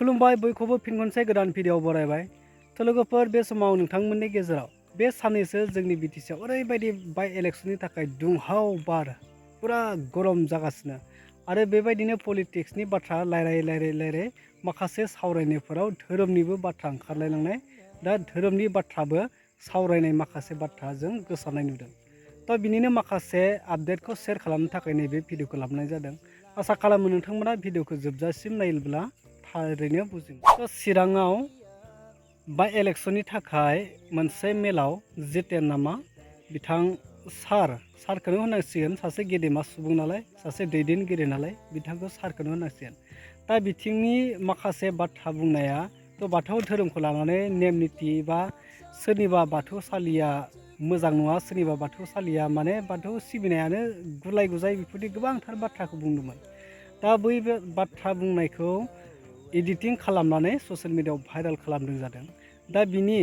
खुलुमबाय बयखौबो फिन खनसे गोदान भिडिअ बरायबाय। थ' लोगोफोर बे समाव नोंथांमोननि गेजेराव बे साननैसो जोंनि बिटिसिआव ओरैबायदि बाय इलेक्शननि थाखाय दुंहाव बार पुरा गरम जागासिनो आरो बेबायदिनो पलिटिक्सनि बाथ्रा रायलाय माखासे सावरायनायफोराव धोरोमनिबो बाथ्रा ओंखारलायलांनाय दा धोरोमनि बाथ्राबो सावरायनाय माखासे बाथ्राजों गोसारनाय नुदों। थ' बिनिनो माखासे आपडेटखौ शेयार खालामनो थाखाय नैबे भिडिअखौ लाबोनाय जादों। आसा खालामो नोंथांमोना भिडिअखौ जोबजासिम नायोब्ला थारैनो बुजिगोन। थ' चिराङाव बाय इलेक्शननि थाखाय मोनसे मेलाव जितेन नामा बिथां सारखौनो होनांसिगोन, सासे गेदेमा सुबुं नालाय, सासे दैदेनगिरि नालाय बिथांखौ सारखौनो होनांसिगोन। दा बिथिंनि माखासे बाथ्रा बुंनाया थ' बाथौ धोरोमखौ लानानै नेम निथि बा सोरनिबा बाथौसालिया मोजां नङा, सोरनिबा बाथौसालिया माने बाथौ सिबिनायानो गुलाय गुजाय बेफोरदि गोबांथार बाथ्राखौ बुंदोंमोन। दा बै बाथ्रा बुंनायखौ एडिटिं खालामनानै ससियेल मिडियाआव भाइरेल खालामदों जादों। दा बिनि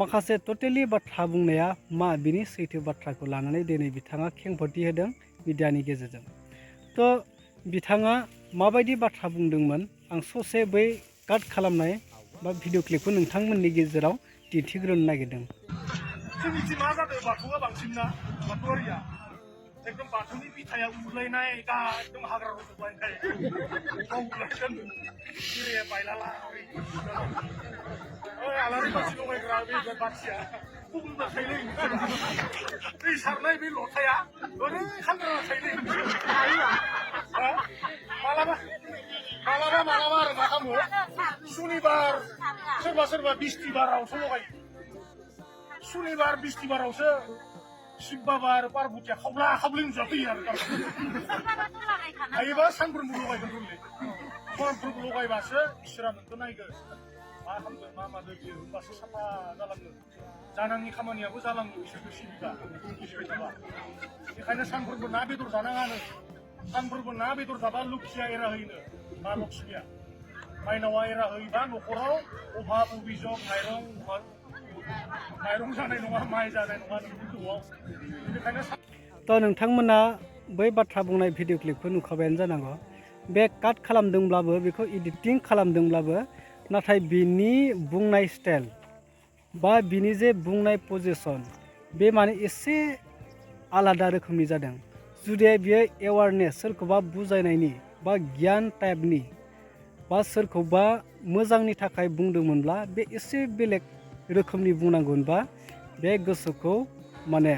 माखासे टटेलि बाथ्रा बुंनाया मा बिनि सैथो बाथ्राखौ लानानै दिनै बिथाङा खेंफोरथि होदों मिडियानि गेजेरजों। थ' बिथाङा माबायदि बाथ्रा बुंदोंमोन आं ससे बै काट खालामनाय बा भिडिअ क्लिपखौ नोंथांमोननि गेजेराव दिन्थिग्रोनो नागिरदों। जोंनिथिं मा जादों बाथौआ बांसिन ना बाथौआरिया एकदम बाथौनि बिथाया उरलायनाय एकदम हाग्रा रज'लायनाय बावलायगोन सिरिया बायलाला आलारि बाथि लगायग्रा बे बाथिया गुबुनबो थायोलै दै सारनाय बे लथाया ओरै खान्द्रा थायोलै मालाबा आरो मा खालामो सुनिबार सोरबा बिस्थिबारावसो लगायो। सुनिबार बिस्थिबारावसो शिब बाबा आरो पार्बतिया खावब्ला खावब्लि नुजाफैयो आरो हायोबा सानफ्रोमबो लगायगोन होनलै सानफ्रोमबो लगायबासो इसोरा नोंखौ नायगोन मा खालामदों मा मादों बियो होनबासो साफा जालाङो। जानांनि खामानियाबो जालाङो इसोरखौ सिबिबाय थाबा। बेखायनो सानफ्रोमबो ना बेदर जानाङानो, सानफ्रोमबो ना बेदर जाबा लुखिया एरा होयोनो मा लक्ष्मिया माइनावा एरा होयोबा न'खराव अभाब अभिजग माइरं जानाय नङा, माइ जानाय नङा नोंनि न'आव। बेनिखायनो थ' नोंथांमोना बै बाथ्रा बुंनाय भिडिअ क्लिपखौ नुखाबायानो जानांगौ। बे काट खालामदोंब्लाबो बेखौ एडिटिं खालामदोंब्लाबो नाथाय बिनि बुंनाय स्टाइल बा बिनि जे बुंनाय पजिसन बे माने एसे आलादा रोखोमनि जादों। जुदि बियो एवारनेस सोरखौबा बुजायनायनि बा गियान टाइपनि बा सोरखौबा मोजांनि थाखाय बुंदोंमोनब्ला बे एसे बेलेग रोखोमनि बुंनांगौनबा बे गोसोखौ माने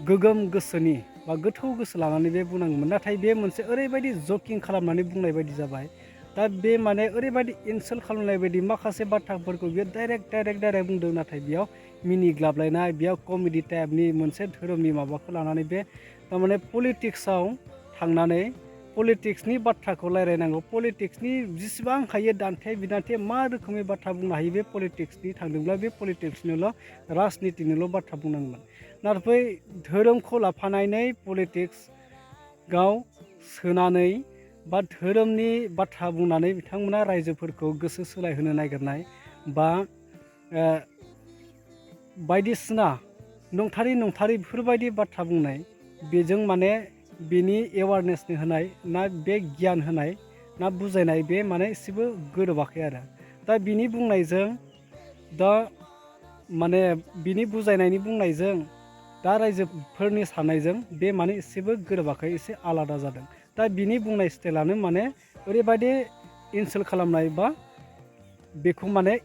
गोगोम गोसोनि बा गोथौ गोसो लानानै बे बुंनांगौमोन। नाथाय बे मोनसे ओरैबायदि जकिं खालामनानै बुंनाय बायदि जाबाय। दा बे माने ओरैबायदि इनसाल्ट खालामनाय बायदि माखासे बाथ्राफोरखौ बियो डाइरेक्ट बुंदों, नाथाय बेयाव मिनिग्लाबलायनाय, बेयाव कमेडि टाइपनि मोनसे धोरोमनि माबाखौ लानानै बे थारमाने पलिटिक्सआव थांनानै पलिटिक्सनि बाथ्राखौ रायलायनांगौ, पलिटिक्सनि जेसेबां हायो दान्थे बिदान्थे मा रोखोमनि बाथ्रा बुंनो हायो बे पलिटिक्सनि थांदोंब्ला बे पलिटिक्सनिल' राजनितिनिल' बाथ्रा बुंनांगोन। नाथाय बै धोरोमखौ लाफानानै पलिटिक्सआव सोनानै बा धोरोमनि बाथ्रा बुंनानै बिथांमोना रायजोफोरखौ गोसो सोलायहोनो नागिरनाय बा बायदिसिना नंथारि बेफोरबायदि बाथ्रा बुंनाय बेजों माने बिनि एवारनेसनि होनाय ना बे गियान होनाय ना बुजायनाय बे माने एसेबो गोरोबाखै आरो। दा बिनि बुंनायजों दा माने बिनि बुजायनायनि बुंनायजों दा रायजोफोरनि साननायजों बे माने एसेबो गोरोबाखै, एसे आलादा जादों। दा बिनि बुंनाय स्टाइलानो माने ओरैबायदि इनसाल्ट खालामनाय बा बेखौ माने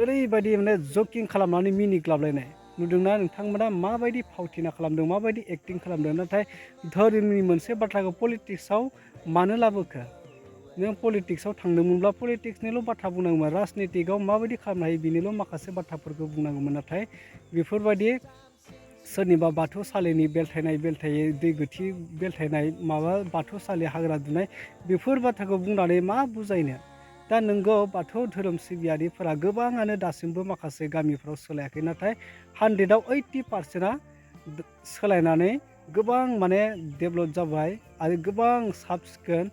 ओरैबायदि माने जकिं खालामनानै मिनिग्लाबलायनाय नुदोंना नोंथांमोना माबायदि फावथिना खालामदों, माबायदि एक्टिं खालामदों। नाथाय धोरोमनि मोनसे बाथ्राखौ पलिटिक्सआव मानो लाबोखो? नों पलिटिक्सआव थांदोंमोनब्ला पलिटिक्सनिल' बाथ्रा बुंनांगौमोन, राजनितिकआव माबायदि खालामनो हायो बिनिल' माखासे बाथ्राफोरखौ बुंनांगौमोन। नाथाय बेफोरबायदि सोरनिबा बाथौसालिनि बेलथायनाय दै गोथि बेलथायनाय माबा बाथौसालि हाग्रा दुनाय बेफोर बाथ्राखौ बुंनानै मा बुजायनो? दा नोंगौ बाथौ धोरोम सिबियारिफोरा गोबाङानो दासिमबो माखासे गामिफ्राव सोलायाखै, नाथाय 100आव 80%आ सोलायनानै गोबां माने डेभेलप जाबाय आरो गोबां साब सिखोन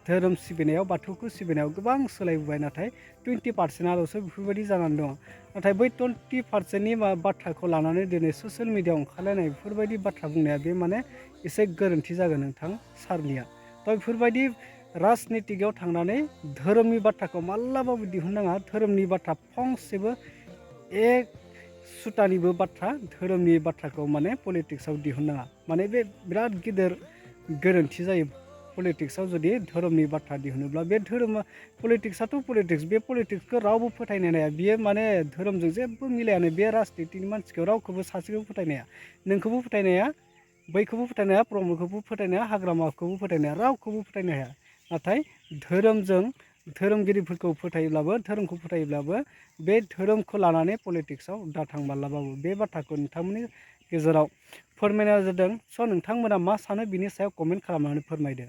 धोरोम सिबिनायाव बाथौखौ सिबिनायाव गोबां सोलायबोबाय। नाथाय 20%आल'सो बेफोरबायदि जानानै दङ। नाथाय बै 20%नि बाथ्राखौ लानानै दिनै ससियेल मिडियाआव ओंखारलायनाय बेफोरबायदि बाथ्रा बुंनाया बे माने एसे गोरोन्थि जागोन नोंथां सारनिया। दा बेफोरबायदि राजनितिकआव थांनानै धोरोमनि बाथ्राखौ मालाबाबो दिहुननाङा। धोरोमनि बाथ्रा फंसेबो एक सुतानिबो बाथ्रा धोरोमनि बाथ्राखौ माने पलिटिक्सआव दिहुननाङा। माने बे बिराद गिदिर गोरोन्थि जायो पलिटिक्सआव जुदि धोरोमनि बाथ्रा दिहुनोब्ला। बे धोरोमा पलिटिक्सआथ' पलिटिक्स, बे पलिटिक्सखौ रावबो फोथायनो हाया। बियो माने धोरोमजों जेबो मिलायानो। बे राजनितिनि मानसिखौ रावखौबो सासेखौबो फोथायनो हाया। नोंखौबो फोथायनो हाया, बैखौबो फोथायनो हाया, ब्रह्मखौबो फोथायनो हाया, हाग्रामाखौबो फोथायनो हाया, रावखौबो फोथायनो हाया। नाथाय धोरोमजों धोरोमगिरिफोरखौ फोथायोब्लाबो, धोरोमखौ फोथायोब्लाबो बे धोरोमखौ लानानै पलिटिक्सआव दाथां मालाबाबो। बे बाथ्राखौ नोंथांमोननि गेजेराव फोरमायनाय जादों। स' नोंथांमोना मा सानो बिनि सायाव कमेन्ट खालामनानै फोरमायदो।